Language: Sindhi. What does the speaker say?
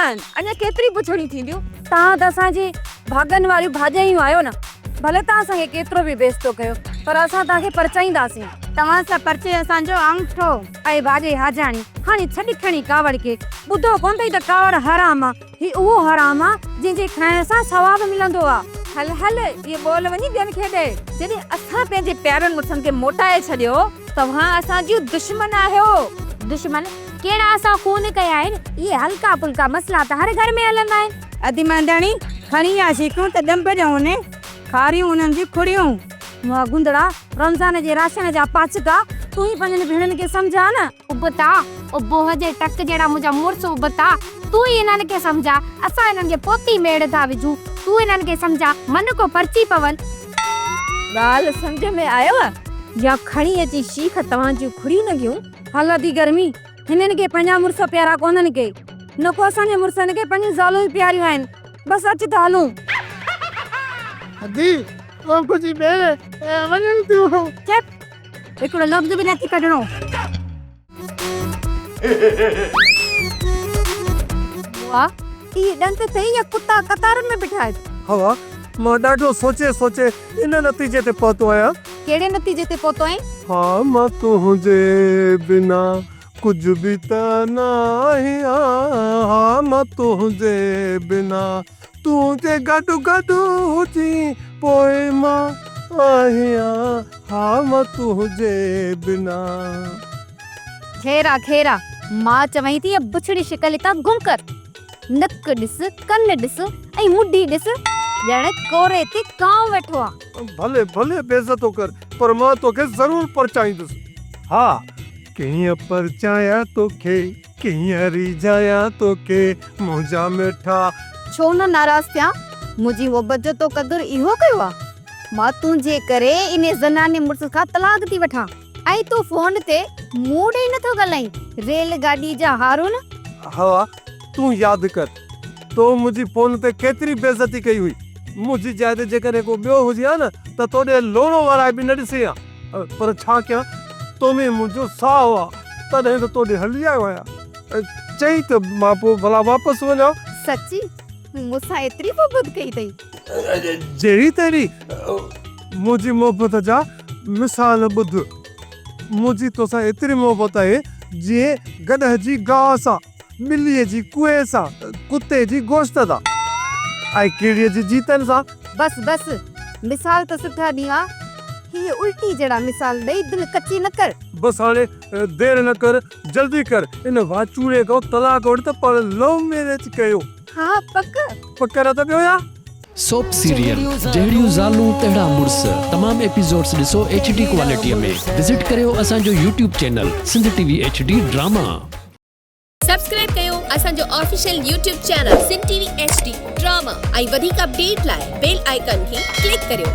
آهن، اڃا ڪيتريون پڇاڙيون ٿينديون؟ توهان ته اسان جي ڀاڳن واريون ڀاڄايون آهيو نه، ڀلي توهان اسان کي ڪيترو به بيعزتو ڪيو، پر اسان توهان کي پرچائينداسين. توهان سان پرچي اسان جو آڱٺو. اي ڀاڄائي حاجاڻي، هاڻي ڇڏ کڻي ڪاوڙ کي، ٻڌو ڪونه اٿئي ته ڪاوڙ حرام آ. هي اهو حرام آ، جنهن جي کائڻ سان ثواب ملندو آ. هل هل، اهي ٻول وڃي ٻين کي ڏي. جڏهن اسان پنهنجي پيارن مڙسن کي موٽائي ڇڏيو، توهان اسان جون دشمن آهيو. دشمن ڪهڙا اسان خون ڪيا آهن، اهي هلڪا ڦلڪا مسئلا ته هر گهر ۾ هلندا آهن. ادي مهنداڻي، کڻي آ شيخون ته ڏنڀ ڏيون ني، کاريون انهن جون کڙيون. مئا گوندڙا، رمضان جي راشن جا پاچڪا، تون ئي پنهنجن ڀيڻن کي سمجهاء نه. ابتا، ابوهه جي ٽڪ جهڙا منهنجا مڙس ابتا، تون ئي انهن کي سمجهاء، اسان انهن کي پوتي ميڙ ٿا وجهون، تون انهن کي سمجهاء، من ڪو پرچي پون. ڳالهه سمجهه ۾ آيو يا کڻي اچي شيخ توهان جون کڙيون نگيون؟ هل ادي گرمي، هنن کي پنهنجا مڙس پيارا ڪونهن ڪي، نه ڪو اسان جي مڙسن کي پنهنجون زالون ئي پياريون آهن، بس اچ ته هلون. ادي، تون ڪجهه ٻيڙ وڃن ٿيون. چپ! هڪڙو لفظ به نٿي ڪڍڻو. واھ، اهي ڏند اٿئي يا ڪتا قطارن ۾ بيٺا آهن. حوا، مان ڏاڍو سوچي سوچي ان نتيجي تي پهتو آهيان. ڪهڙي نتيجي تي پهتو آهين؟ ها، مان تنهنجي بنا ڪجهه به ته ناهيان. ها، مان تنهنجي بنا تون جي گڏ گڏ هجين پوء مان آهيان ها مان تنهنجي بنا. خير آ خير آ، مان چوين ٿي اها بڇڙي شڪل هتان گم ڪر. نڪ ڏس، ڪن ڏس ۽ مڍي ڏس، ڄڻ ڪوري تي ڪانء ويٺو آ. ڀلي ڀلي بيعزتو ڪر پر مان توکي ضرور پرچائيندس. ها ڪيئن پرچايان توکي. ڪيئن ريجهايان توکي منهنجا مٺا. ڇو نه ناراض ٿيان، منهنجي محبت جو تو قدر اهو ڪيو آ؟ مان تنهنجي ڪري انهي زناني مڙس کان طلاق ٿي وٺان ۽ تون فون تي مون ڏي نٿو ڳالهائين، ريل گاڏي جا هارون. حوا، تون ياد ڪر، تو منهنجي فون تي ڪيتري بيعزتي ڪئي هئي. منهنجي جاء تي جيڪڏهن ڪو ٻيو هجي ها نه ته تو ڏي لوڻو ورائي به نه ڏسي ها. پر ڇا ڪيان، تو ۾ منهنجو ساهه آ، تڏهن ته تو ڏي هلي آيو آهيان. چئي ته مان پوء ڀلا واپس وڃان. سچي، مون سان ايتري محبت ڪئي اٿئي؟ جهڙي تهڙي منهنجي محبت جا مثال ٻڌ. منهنجي توسان ايتري محبت آهي، جيئن گڏهه جي گاهه سان، ٻليء جي ڪوئي سان، ڪتي جي گوشت سان ۽ ڪيڙي جي جيتن سان. بس بس، مثال ته سٺا ڏين ها، هيء الٽي جهڙا مثال ڏئي دل ڪچي نه ڪر. بس هاڻي دير نه ڪر، جلدي ڪر، ان واچوڙي کان طلاق وٺ ته پاڻ لو ميريج ڪيون. ها پڪ. پڪ نه ته ٻيو يا؟ سوپ سيريل جهڙيون زالون تهڙا مڙس تمام ايپيسوڊس ڏسو ايڇ ڊي ڪوالٽي ۾ وزٽ ڪريو اسان جو YouTube channel Sindh T V H D drama. Subscribe ڪيو اسان جو official YouTube channel Sindh T V H D drama ۽ وڌيڪ اپڊيٽ لاء بيل آئيڪان کي ڪلڪ ڪريو.